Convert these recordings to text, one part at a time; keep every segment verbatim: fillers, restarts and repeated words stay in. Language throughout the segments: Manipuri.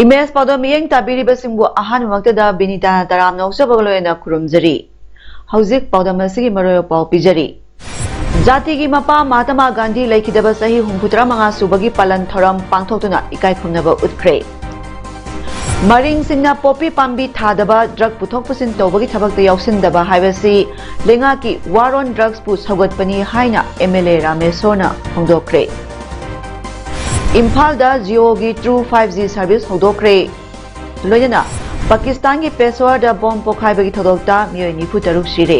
ꯏꯃꯦꯖ ꯄꯥꯎꯗꯝ ꯃꯤꯠꯌꯦꯡ ꯇꯥꯕꯤꯔꯤꯕꯁꯤꯡꯕꯨ ꯑꯍꯥꯟꯕꯃꯛꯇꯗ ꯕꯤꯅꯤꯇꯥꯅ ꯇꯔꯥꯝꯅ ꯑꯣꯛꯆꯕꯒ ꯂꯣꯏꯅꯅ ꯈꯨꯔꯨꯝꯖꯔꯤ꯫ ꯍꯧꯖꯤꯛ ꯄꯥꯎꯗꯝ ꯑꯁꯤꯒꯤ ꯃꯔꯨꯑꯣꯏꯕ ꯄꯥꯎ ꯄꯤꯖꯔꯤ꯫ ꯖꯥꯇꯤꯒꯤ ꯃꯄꯥ ꯃꯍꯥꯇꯃꯥ ꯒꯥꯟꯙꯤ ꯂꯩꯈꯤꯗꯕ ꯆꯍꯤ ꯍꯨꯝꯐꯨꯇꯔꯥ ꯃꯉꯥ ꯁꯨꯕꯒꯤ ꯄꯥꯂꯟ ꯊꯧꯔꯝ ꯄꯥꯡꯊꯣꯛꯇꯨꯅ ꯏꯀꯥꯏ ꯈꯨꯝꯅꯕ ꯎꯠꯈ꯭ꯔꯦ꯫ ꯃꯔꯤꯡꯁꯤꯡꯅ ꯄꯣꯄꯤ ꯄꯥꯝꯕꯤ ꯊꯥꯗꯕ, ꯗ꯭ꯔꯒ ꯄꯨꯊꯣꯛ ꯄꯨꯁꯤꯟ ꯇꯧꯕꯒꯤ ꯊꯕꯛꯇ ꯌꯥꯎꯁꯤꯟꯗꯕ ꯍꯥꯏꯕꯁꯤ ꯂꯩꯉꯥꯛꯀꯤ War on Drugsꯄꯨ ꯁꯧꯒꯠꯄꯅꯤ ꯍꯥꯏꯅ MLA ꯔꯥꯃꯦꯁꯣꯔꯅ ꯐꯣꯡꯗꯣꯛꯈ꯭ꯔꯦ꯫ ꯏꯝꯐꯥꯜꯗ Jioꯒꯤ True five G service ꯍꯧꯗꯣꯛꯈ꯭ꯔꯦ꯫ ꯂꯣꯏꯅꯅ ꯄꯥꯀꯤꯁꯇꯥꯟꯒꯤ ꯄꯦꯁꯋꯥꯔꯗ ꯕꯣꯝ ꯄꯣꯈꯥꯏꯕꯒꯤ ꯊꯧꯗꯣꯛꯇ ꯃꯤꯑꯣꯏ ꯅꯤꯐꯨ ꯇꯔꯨꯛ ꯁꯤꯔꯦ꯫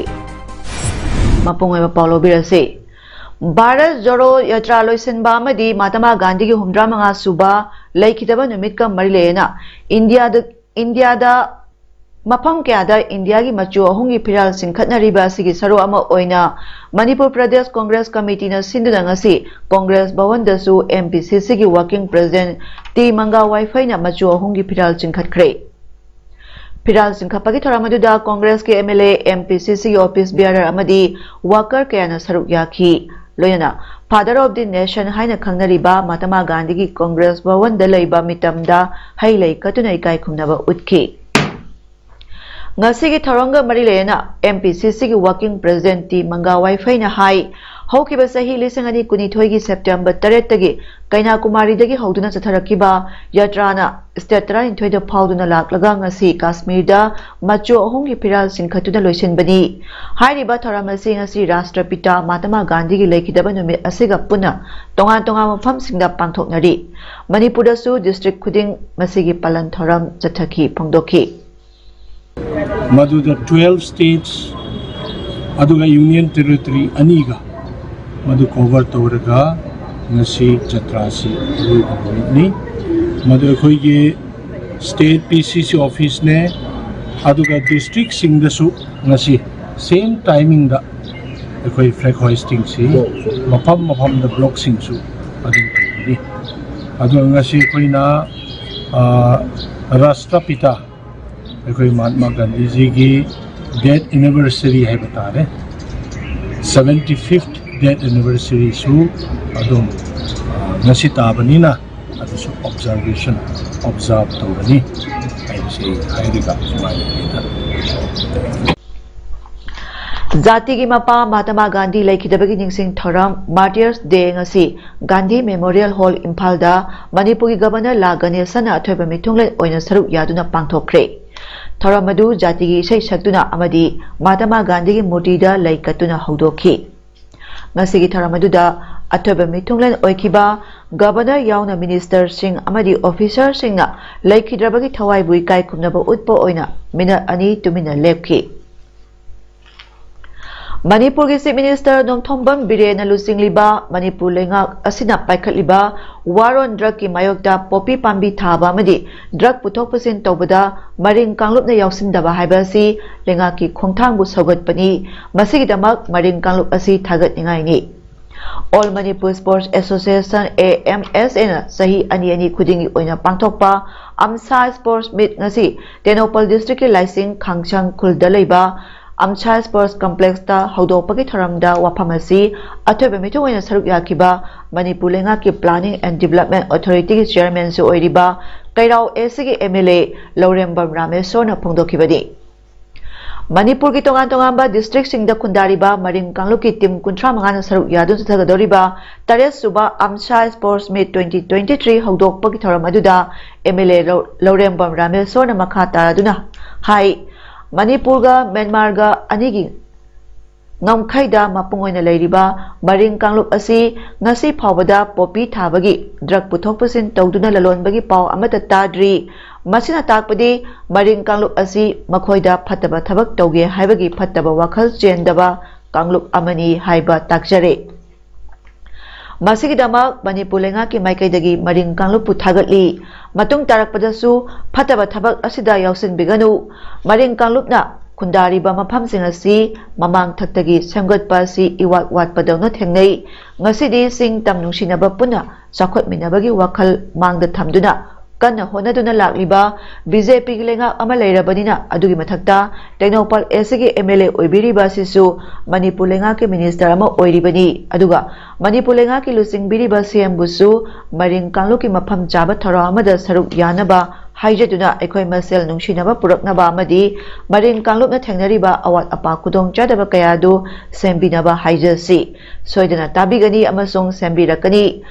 ꯃꯄꯨꯡ ꯑꯣꯏꯕ ꯄꯥꯎ ꯂꯧꯕꯤꯔꯁꯤ꯫ ꯚꯥꯔꯠ ꯖꯣꯔꯣ ꯌꯥꯇ꯭ꯔꯥ ꯂꯣꯏꯁꯤꯟꯕ ꯑꯃꯗꯤ ꯃꯍꯥꯇꯃꯥ ꯒꯥꯟꯙꯤꯒꯤ ꯍꯨꯝꯐꯨꯇꯔꯥ ꯃꯉꯥ ꯁꯨꯕ ꯂꯩꯈꯤꯗꯕ ꯅꯨꯃꯤꯠꯀ ꯃꯔꯤ ꯂꯩꯅꯅ ꯏꯟꯗꯤꯌꯥꯗ, ꯏꯟꯗꯤꯌꯥꯗ ꯃꯐꯝ ꯀꯌꯥꯗ ꯏꯟꯗꯤꯌꯥꯒꯤ ꯃꯆꯨ ꯑꯍꯨꯝꯒꯤ ꯐꯤꯔꯥꯜ ꯆꯤꯡꯈꯠꯅꯔꯤꯕ ꯑꯁꯤꯒꯤ ꯁꯔꯨꯛ ꯑꯃ ꯑꯣꯏꯅ ꯃꯅꯤꯄꯨꯔ ꯄ꯭ꯔꯗꯦꯁ ꯀꯣꯡꯒ꯭ꯔꯦꯁ ꯀꯃꯤꯇꯤꯅ ꯁꯤꯟꯗꯨꯅ ꯉꯁꯤ Congress ꯚꯋꯟꯗꯁꯨ MPCCꯒꯤ working president T manga ꯋꯥꯏꯐꯩꯅ ꯃꯆꯨ ꯑꯍꯨꯝꯒꯤ ꯐꯤꯔꯥꯜ ꯆꯤꯡꯈꯠꯈ꯭ꯔꯦ꯫ ꯐꯤꯔꯥꯜ ꯆꯤꯡꯈꯠꯄꯒꯤ ꯊꯧꯔꯝ ꯑꯗꯨꯗ ꯀꯣꯡꯒ꯭ꯔꯦꯁꯀꯤ MLA, MPCCꯒꯤ office bearer ꯑꯃꯗꯤ worker ꯀꯌꯥꯅ ꯁꯔꯨꯛ ꯌꯥꯈꯤ꯫ ꯂꯣꯏꯅꯅ Father of the Nation ꯍꯥꯏꯅ ꯈꯪꯅꯔꯤꯕ ꯃꯍꯥꯇꯃꯥ ꯒꯥꯟꯙꯤꯒꯤ ꯀꯣꯡꯒ꯭ꯔꯦꯁ ꯚꯋꯟꯗ ꯂꯩꯕ ꯃꯤꯇꯝꯗ ꯍꯩ ꯂꯩ ꯀꯠꯇꯨꯅ ꯏꯀꯥꯏ ꯈꯨꯝꯅꯕ ꯎꯠꯈꯤ꯫ ꯉꯁꯤꯒꯤ ꯊꯧꯔꯝꯒ ꯃꯔꯤ ꯂꯩꯅꯅ MPCCꯒꯤ working president ꯇꯤ ꯃꯪꯒꯥ ꯋꯥꯏꯐꯩꯅ ꯍꯥꯏ, ꯍꯧꯈꯤꯕ ꯆꯍꯤ ꯂꯤꯁꯤꯡ ꯑꯅꯤ ꯀꯨꯟꯅꯤꯊꯣꯏꯒꯤ September ꯇꯔꯦꯠꯇꯒꯤ ꯀꯩꯅꯥꯀꯨꯃꯥꯔꯤꯗꯒꯤ ꯍꯧꯗꯨꯅ ꯆꯠꯊꯔꯛꯈꯤꯕ ꯌꯥꯇ꯭ꯔꯥꯅ state ꯇꯔꯥꯅꯤꯊꯣꯏꯗ ꯐꯥꯎꯗꯨꯅ ꯂꯥꯛꯂꯒ ꯉꯁꯤ ꯀꯥꯁꯃꯤꯔꯗ ꯃꯆꯨ ꯑꯍꯨꯝꯒꯤ ꯐꯤꯔꯥꯜ ꯆꯤꯡꯈꯠꯇꯨꯅ ꯂꯣꯏꯁꯤꯟꯕꯅꯤ꯫ ꯍꯥꯏꯔꯤꯕ ꯊꯧꯔꯝ ꯑꯁꯤ ꯉꯁꯤ ꯔꯥꯁꯇ꯭ꯔꯄꯤꯇꯥ ꯃꯍꯥꯇꯃꯥ ꯒꯥꯟꯙꯤꯒꯤ ꯂꯩꯈꯤꯗꯕ ꯅꯨꯃꯤꯠ ꯑꯁꯤꯒ ꯄꯨꯟꯅ ꯇꯣꯉꯥꯟ ꯇꯣꯉꯥꯟꯕ ꯃꯐꯝꯁꯤꯡꯗ ꯄꯥꯡꯊꯣꯛꯅꯔꯤ꯫ ꯃꯅꯤꯄꯨꯔꯗꯁꯨ district ꯈꯨꯗꯤꯡ ꯃꯁꯤꯒꯤ ꯄꯥꯂꯟ ꯊꯧꯔꯝ ꯆꯠꯊꯈꯤ, ꯐꯣꯡꯗꯣꯛꯈꯤ꯫ ꯃꯗꯨꯗ twelve states ꯑꯗꯨꯒ union territory ꯑꯅꯤꯒ ꯃꯗꯨ cover ꯇꯧꯔꯒ ꯉꯁꯤ ꯖꯇ꯭ꯔꯥꯁꯤ ꯑꯔꯣꯏꯕ ꯅꯨꯃꯤꯠꯅꯤ꯫ ꯃꯗꯨ ꯑꯩꯈꯣꯏꯒꯤ ꯁ꯭ꯇꯦꯠ ꯄꯤ ꯁꯤ ꯁꯤ ꯑꯣꯐꯤꯁꯅꯦ, ꯑꯗꯨꯒ ꯗꯤꯁꯇ꯭ꯔꯤꯛꯁꯤꯡꯗꯁꯨ ꯉꯁꯤ ꯁꯦꯝ ꯇꯥꯏꯃꯤꯡꯗ ꯑꯩꯈꯣꯏ ꯐ꯭ꯂꯦꯒ ꯍꯣꯏꯁꯇꯤꯡꯁꯤ ꯃꯐꯝ ꯃꯐꯝꯗ ꯕ꯭ꯂꯣꯛꯁꯤꯡꯁꯨ ꯑꯗꯨꯝ ꯇꯧꯒꯅꯤ꯫ ꯑꯗꯨꯒ ꯉꯁꯤ ꯑꯩꯈꯣꯏꯅ, ꯑ, ꯔꯥꯁꯇ꯭ꯔꯄꯤꯇꯥ ꯑꯩꯈꯣꯏ ꯃꯍꯥꯠꯃꯥ ꯒꯥꯟꯙꯤꯖꯤꯒꯤ ꯗꯦꯠ ꯑꯦꯅꯤꯚꯔꯁꯔꯤ ꯍꯥꯏꯕ ꯇꯥꯔꯦ, ꯁꯚꯦꯟꯇꯤ ꯐꯤꯐꯠ ꯗꯦꯠ ꯑꯦꯅꯤꯚꯔꯁꯔꯤꯁꯨ ꯑꯗꯨꯝ, ꯑ, ꯉꯁꯤ ꯇꯥꯕꯅꯤꯅ ꯑꯗꯨꯁꯨ ꯑꯣꯕꯖꯥꯔꯕꯦꯁꯟ, ꯑꯣꯕꯖꯥꯔꯕ ꯇꯧꯒꯅꯤ ꯍꯥꯏꯕꯁꯤ ꯑꯩ ꯍꯥꯏꯔꯒ ꯁꯨꯃꯥꯏꯅ ꯂꯩꯗ꯫ ꯖꯥꯇꯤꯒꯤ ꯃꯄꯥ ꯃꯍꯥꯇꯃꯥ ꯒꯥꯟꯙꯤ ꯂꯩꯈꯤꯗꯕꯒꯤ ꯅꯤꯡꯁꯤꯡ ꯊꯧꯔꯝ Martyrs Day ꯉꯁꯤ ꯒꯥꯟꯙꯤ ꯃꯦꯃꯣꯔꯤꯌꯦꯜ ꯍꯣꯜ, ꯏꯝꯐꯥꯜꯗ ꯃꯅꯤꯄꯨꯔꯒꯤ ꯒꯚꯔꯅꯔ ꯂꯥ ꯒꯅꯦꯁꯟꯅ ꯑꯊꯣꯏꯕ ꯃꯤꯊꯨꯡꯂꯦꯟ ꯑꯣꯏꯅ ꯁꯔꯨꯛ ꯌꯥꯗꯨꯅ ꯄꯥꯡꯊꯣꯛꯈ꯭ꯔꯦ꯫ ꯊꯧꯔꯝ ꯑꯗꯨ ꯖꯥꯇꯤꯒꯤ ꯏꯁꯩ ꯁꯛꯇꯨꯅ ꯑꯃꯗꯤ ꯃꯍꯥꯇꯃꯥ ꯒꯥꯟꯙꯤꯒꯤ ꯃꯨꯔꯇꯤꯗ ꯂꯩ ꯀꯠꯇꯨꯅ ꯍꯧꯗꯣꯛꯈꯤ꯫ ꯉꯁꯤꯒꯤ ꯊꯧꯔꯝ ꯑꯗꯨꯗ ꯑꯊꯣꯏꯕ ꯃꯤꯊꯨꯡꯂꯦꯟ ꯑꯣꯏꯈꯤꯕ ꯒꯚꯔꯅꯔ ꯌꯥꯎꯅ ꯃꯤꯅꯤꯁꯇꯔꯁꯤꯡ ꯑꯃꯗꯤ ꯑꯣꯐꯤꯁꯔꯁꯤꯡꯅ ꯂꯩꯈꯤꯗ꯭ꯔꯕꯒꯤ ꯊꯋꯥꯏꯕꯨ ꯏꯀꯥꯏ ꯈꯨꯝꯅꯕ ꯎꯠꯄ ꯑꯣꯏꯅ ꯃꯤꯅꯠ ꯑꯅꯤ ꯇꯨꯃꯤꯟꯅ ꯂꯦꯞꯈꯤ꯫ ꯃꯅꯤꯄꯨꯔꯒꯤ ꯆꯤꯐ ꯃꯤꯅꯤꯁꯇꯔ ꯅꯣꯡꯊꯣꯝꯕꯝ ꯕꯤꯔꯦꯟꯅ ꯂꯨꯆꯤꯡꯂꯤꯕ ꯃꯅꯤꯄꯨꯔ ꯂꯩꯉꯥꯛ ꯑꯁꯤꯅ ꯄꯥꯏꯈꯠꯂꯤꯕ ꯋꯥꯔ ꯑꯣꯟ ꯗ꯭ꯔꯒꯀꯤ ꯃꯥꯌꯣꯛꯇ ꯄꯣꯄꯤ ꯄꯥꯝꯕꯤ ꯊꯥꯕ ꯑꯃꯗꯤ ꯗ꯭ꯔꯒ ꯄꯨꯊꯣꯛ ꯄꯨꯁꯤꯟ ꯇꯧꯕꯗ ꯃꯔꯤꯡ ꯀꯥꯡꯂꯨꯞꯅ ꯌꯥꯎꯁꯤꯟꯗꯕ ꯍꯥꯏꯕ ꯑꯁꯤ ꯂꯩꯉꯥꯛꯀꯤ ꯈꯣꯡꯊꯥꯡꯕꯨ ꯁꯧꯒꯠꯄꯅꯤ꯫ ꯃꯁꯤꯒꯤꯗꯃꯛ ꯃꯔꯤꯡ ꯀꯥꯡꯂꯨꯞ ꯑꯁꯤ ꯊꯥꯒꯠꯅꯤꯡꯉꯥꯏꯅꯤ꯫ All Manipur Sports Association, A M S A ꯅ ꯆꯍꯤ ꯑꯅꯤ ꯑꯅꯤ ꯈꯨꯗꯤꯡꯒꯤ ꯑꯣꯏꯅ ꯄꯥꯡꯊꯣꯛꯄ ꯑꯝꯁꯥ Sports Meet ꯉꯁꯤ ꯇꯦꯡꯅꯧꯄꯜ ꯗꯤꯁꯇ꯭ꯔꯤꯛꯀꯤ ꯂꯥꯏꯁꯤꯡ ꯈꯥꯡꯁꯪ ꯈꯨꯜꯗ ꯂꯩꯕ ꯑꯝꯁꯥ Sports Complexꯇ ꯍꯧꯗꯣꯛꯄꯒꯤ ꯊꯧꯔꯝꯗ ꯋꯥꯐꯝ ꯑꯁꯤ ꯑꯊꯣꯏꯕ ꯃꯤꯊꯨꯡ ꯑꯣꯏꯅ ꯁꯔꯨꯛ ꯌꯥꯈꯤꯕ ꯃꯅꯤꯄꯨꯔ ꯂꯩꯉꯥꯛꯀꯤ Planning and Development Authorityꯒꯤ ꯆꯤꯌꯔꯃꯦꯟꯁꯨ ꯑꯣꯏꯔꯤꯕ ꯀꯩꯔꯥꯎ ꯑꯦꯁꯤꯒꯤ M L A ꯂꯧꯔꯦꯝꯕꯝ ꯔꯥꯃꯦꯁꯣꯔꯅ ꯐꯣꯡꯗꯣꯛꯈꯤꯕꯅꯤ꯫ ꯃꯅꯤꯄꯨꯔꯒꯤ ꯇꯣꯉꯥꯟ ꯇꯣꯉꯥꯟꯕ ꯗꯤꯁꯇ꯭ꯔꯤꯛꯁꯤꯡꯗ ꯈꯨꯟꯗꯥꯔꯤꯕ ꯃꯔꯤꯡ ꯀꯥꯡꯂꯨꯞꯀꯤ ꯇꯤꯝ ꯀꯨꯟꯊ꯭ꯔꯥ ꯃꯉꯥꯅ ꯁꯔꯨꯛ ꯌꯥꯗꯨꯅ ꯆꯠꯊꯒꯗꯧꯔꯤꯕ ꯇꯔꯦꯠ ꯁꯨꯕ ꯑꯝꯁꯥ Sports Meet twenty twenty three ꯍꯧꯗꯣꯛꯄꯒꯤ ꯊꯧꯔꯝ ꯑꯗꯨꯗ M L A ꯂꯧ-, ꯂꯧꯔꯦꯝꯕꯝ ꯔꯥꯃꯦꯁꯣꯔꯅ ꯃꯈꯥ ꯇꯥꯔꯗꯨꯅ ꯍꯥꯏ, ꯃꯅꯤꯄꯨꯔꯒ ꯃ꯭ꯌꯥꯟꯃꯥꯔꯒ ꯑꯅꯤꯒꯤ ꯉꯝꯈꯩꯗ ꯃꯄꯨꯡ ꯑꯣꯏꯅ ꯂꯩꯔꯤꯕ ꯃꯔꯤꯡ ꯀꯥꯡꯂꯨꯞ ꯑꯁꯤ ꯉꯁꯤ ꯐꯥꯎꯕꯗ ꯄꯣꯄꯤ ꯊꯥꯕꯒꯤ, ꯗ꯭ꯔꯒ ꯄꯨꯊꯣꯛ ꯄꯨꯁꯤꯟ ꯇꯧꯗꯨꯅ ꯂꯂꯣꯟꯕꯒꯤ ꯄꯥꯎ ꯑꯃꯠꯇ ꯇꯥꯗ꯭ꯔꯤ꯫ ꯃꯁꯤꯅ ꯇꯥꯛꯄꯗꯤ ꯃꯔꯤꯡ ꯀꯥꯡꯂꯨꯞ ꯑꯁꯤ ꯃꯈꯣꯏꯗ ꯐꯠꯇꯕ ꯊꯕꯛ ꯇꯧꯒꯦ ꯍꯥꯏꯕꯒꯤ ꯐꯠꯇꯕ ꯋꯥꯈꯜ ꯆꯦꯟꯗꯕ ꯀꯥꯡꯂꯨꯞ ꯑꯃꯅꯤ ꯍꯥꯏꯕ ꯇꯥꯛꯆꯔꯦ꯫ ꯃꯁꯤꯒꯤꯗꯃꯛ ꯃꯅꯤꯄꯨꯔ ꯂꯩꯉꯥꯛꯀꯤ ꯃꯥꯏꯀꯩꯗꯒꯤ ꯃꯔꯤꯡ ꯀꯥꯡꯂꯨꯞꯄꯨ ꯊꯥꯒꯠꯂꯤ꯫ ꯃꯇꯨꯡ ꯇꯥꯔꯛꯄꯗꯁꯨ ꯐꯠꯇꯕ ꯊꯕꯛ ꯑꯁꯤꯗ ꯌꯥꯎꯁꯤꯟꯕꯤꯒꯅꯨ꯫ ꯃꯔꯤꯡ ꯀꯥꯡꯂꯨꯞꯅ ꯈꯨꯟꯗꯥꯔꯤꯕ ꯃꯐꯝꯁꯤꯡ ꯑꯁꯤ ꯃꯃꯥꯡ ꯊꯛꯇꯒꯤ ꯁꯦꯝꯒꯠꯄ ꯑꯁꯤ ꯏꯋꯥꯠ ꯋꯥꯠꯄꯗꯧꯅ ꯊꯦꯡꯅꯩ꯫ ꯉꯁꯤꯗꯤ ꯆꯤꯡ ꯇꯝ ꯅꯨꯡꯁꯤꯅꯕ ꯄꯨꯟꯅ ꯆꯥꯎꯈꯠꯃꯤꯟꯅꯕꯒꯤ ꯋꯥꯈꯜ ꯃꯥꯡꯗ ꯊꯝꯗꯨꯅ ꯀꯟꯅ ꯍꯣꯠꯅꯗꯨꯅ ꯂꯥꯛꯂꯤꯕ ꯕꯤ ꯖꯦ ꯄꯤꯒꯤ ꯂꯩꯉꯥꯛ ꯑꯃ ꯂꯩꯔꯕꯅꯤꯅ, ꯑꯗꯨꯒꯤ ꯃꯊꯛꯇ ꯇꯦꯡꯅꯧꯄꯜ ꯑꯦꯁ ꯁꯤꯒꯤ ꯑꯦꯝ ꯑꯦꯜ ꯑꯦ ꯑꯣꯏꯕꯤꯔꯤꯕ ꯑꯁꯤꯁꯨ ꯃꯅꯤꯄꯨꯔ ꯂꯩꯉꯥꯛꯀꯤ ꯃꯤꯅꯤꯁꯇꯔ ꯑꯃ ꯑꯣꯏꯔꯤꯕꯅꯤ꯫ ꯑꯗꯨꯒ ꯃꯅꯤꯄꯨꯔ ꯂꯩꯉꯥꯛꯀꯤ ꯂꯨꯆꯤꯡꯕꯤꯔꯤꯕ ꯁꯤ ꯑꯦꯝꯕꯨꯁꯨ ꯃꯔꯤꯡ ꯀꯥꯡꯂꯨꯞꯀꯤ ꯃꯐꯝ ꯆꯥꯕ ꯊꯧꯔꯝ ꯑꯃꯗ ꯁꯔꯨꯛ ꯌꯥꯅꯕ ꯍꯥꯏꯖꯗꯨꯅ ꯑꯩꯈꯣꯏ ꯃꯁꯦꯜ ꯅꯨꯡꯁꯤꯅꯕ ꯄꯨꯔꯛꯅꯕ ꯑꯃꯗꯤ ꯃꯔꯤꯡ ꯀꯥꯡꯂꯨꯞꯅ ꯊꯦꯡꯅꯔꯤꯕ ꯑꯋꯥꯠ ꯑꯄꯥ ꯈꯨꯗꯣꯡꯆꯥꯗꯕ ꯀꯌꯥ ꯑꯗꯨ ꯁꯦꯝꯕꯤꯅꯕ ꯍꯥꯏꯖꯁꯤ꯫ ꯁꯣꯏꯗꯅ ꯇꯥꯕꯤꯒꯅꯤ ꯑꯃꯁꯨꯡ ꯁꯦꯝꯕꯤꯔꯛꯀꯅꯤ꯫